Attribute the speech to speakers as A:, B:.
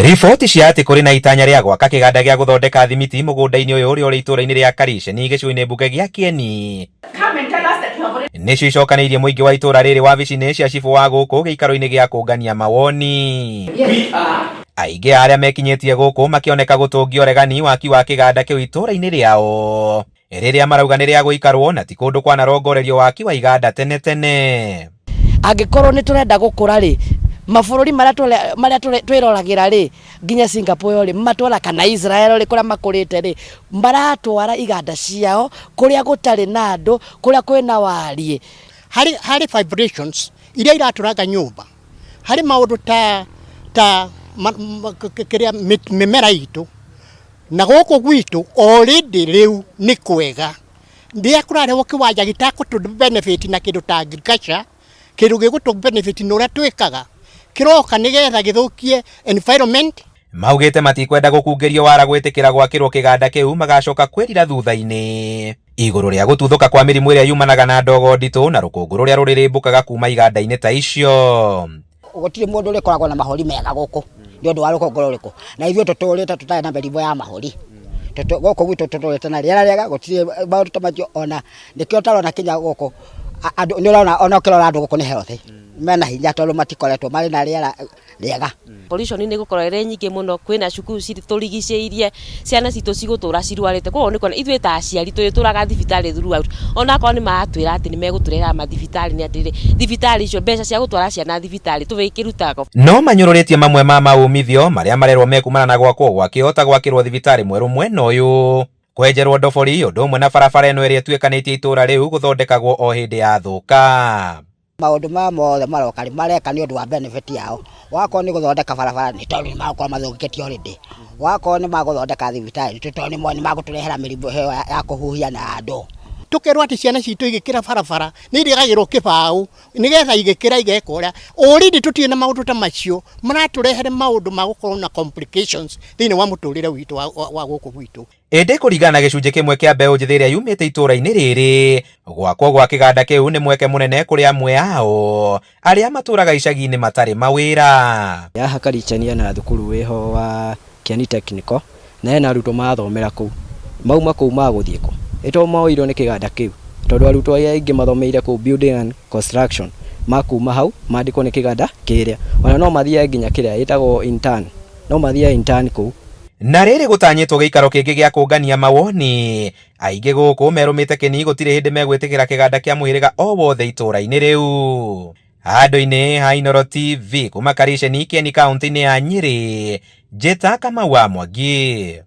A: Riboti cia atĩ kũrĩ na itanya rĩa gwaka kĩganda gĩa gũthondeka thimiti mũgũnda-inĩ ũyũ ũrĩa ũrĩ itũũra-inĩ rĩa Kariceni gĩcigo-inĩ mbunge gĩa Kĩeni nĩcio icokanĩirie mũingĩ wa itũũra rĩrĩ wabici-inĩ cia cibũ wa gũkũ gĩikaro-inĩ gĩa kũngania mawoni. Aingĩ a arĩa mekinyĩtie gũkũ makĩoneka gũtũngia ũregani waki wa kĩganda kĩu itũũra-inĩ rĩao rĩrĩa marauga nĩ rĩa gũikarwo na ti kũndũ kwanarongorerio waki wa iganda tene tene.
B: Angĩkorwo nĩ tũrenda gũkũra rĩ, mabũrũri marĩa marĩa twĩroragĩra rĩ, nginya Singapore rĩ, matwara kana Israel rĩ, kũrĩa makũrĩte rĩ, maratwara iganda ciao kũrĩa gũtarĩ na andũ, kũrĩa kwĩna wariĩ.
C: Harĩ vibrations iria iratũranga nyũmba, harĩ maũndũ ta kĩrĩa mĩmera itũ, na gũkũ gwitũ already rĩu nĩ kwega. Rĩrĩa kũrarehwo kĩwanja gĩtakũtũ benefit na kĩndũ ta agriculture, kĩndũ gĩgũtũ benefit na ũrĩa twĩkaga, kĩroka nĩgetha gĩthũkie environment.
A: Maugĩte matikwenda gũkungĩrio wara gwĩtĩkĩra gwakĩrwo kĩganda kĩu magacoka kwĩrira thutha-inĩ igũrũ rĩa gũtuthũka kwa mĩrimũ ĩrĩa yumanaga na ndogo nditũ na rũkũngũ rũrĩa rũrĩrĩmbũkaga kuma iganda-inĩ ta icio.
D: Gũtirĩ mũndũ ũrĩkoragwo na mahũri mega gũkũ nĩ ũndũ wa rũkũngũ rũrĩkũ, na ithuĩ tũtũrĩte tũtarĩ na mĩrimũ ya mahũri. Gũkũ gwitũ tũtũrĩte na rĩera rĩega, gũtirĩ maũndũ ta macio, ona nĩkĩo ũtarona kinya gũkũ andũ, nĩ ũrona ona ũkĩrora andũ gũkũ nĩ healthy, mena hinya tondũ matikoretwo marĩ na rĩera rĩega.
E: Pollution nĩ ĩgũkorwo ĩrĩ nyingĩ mũno, kwĩna cukuru tũrigicĩirie, ciana citũ cigũtũra cirwarĩte, koguo nĩ kuona ithuĩ ta aciari tũrĩtũraga thibitarĩ throughout, onakorwo nĩ maratwĩra atĩ nĩ megũtũrehera mathibitarĩ nĩ atĩrĩrĩ, thibitarĩ icio mbeca cia gũtwara ciana thibitarĩ tũrĩkĩrutaga.
A: No manyũrũrĩtie mamwe ma maumithio marĩa marerwo mekumana na gwakwo gwakĩo ta gwakĩrwo thibitarĩ mwerũ mwena ũyũ, kwenjerwo ndobori ũndũ ũmwe na barabara ĩno ĩrĩa ĩtuĩkanĩtie itũũra rĩu gũthondekagwo o hĩndĩ ya thũka.
D: Maũndũ maya mothe maroka rĩ, mareka nĩ ũndũ wa benefit yao. Wakorwo nĩ gũthondeka barabara nĩ tondũ nĩ magũkorwo mathũkĩtie already. Wakorwo nĩ magũthondeka thibitarĩ nĩ tondũ nĩ magũtũrehera mĩrimũ ĩyo ya kũhuhia na andũ.
C: Tũkerwo atĩ ciana citũ igĩkĩra barabara nĩ irĩgagĩrwo kĩbaũ nĩgetha igĩkĩra igeka ũrĩa. Already tũtirĩ na maũndũ ta macio, maratũrehere maũndũ ma gũkorwo na complications thĩinĩ wa mũtũrĩre witũ wa gũkũ gwitũ.
A: Ĩndĩ kũringana na gĩcunjĩ kĩmwe kĩa mbeũ njĩthĩ ĩrĩa yumĩte itũũra-inĩ rĩrĩ, gwakwo gwa kĩganda kĩu nĩ mweke mũnene kũrĩ amwe ao arĩa matũũraga icagi-inĩ matarĩ mawĩra.
F: Haha Karichania na thukuru wĩho wa Kieni Technical na hena arutwo marathomera kũu, mauma kũu magũthiĩ kũ? Ĩ to moirwo nĩ kĩganda kĩu, tondũ arutwo arĩa aingĩ mathomeire kũu building and construction makuma hau mandĩkwo nĩ kĩganda kĩrĩa, ona no mathiage nginya kĩrĩa ĩtagwo intern, no mathiage intern kũu.
A: Na rĩrĩ gũtanyĩtwo gĩikaro kĩngĩ gĩa kũngania mawoni, aingĩ gũkũ merũmĩte kĩni gũtirĩ hĩndĩ megwĩtĩkĩra kĩganda kĩa mũhĩrĩga o wothe itũũra-inĩ rĩu. Handũ-inĩ ha Inooro TV kuma Kariceni, Kieni, kaunti-inĩ ya Nyĩrĩ, Njĩta Kamau wa Mwangi.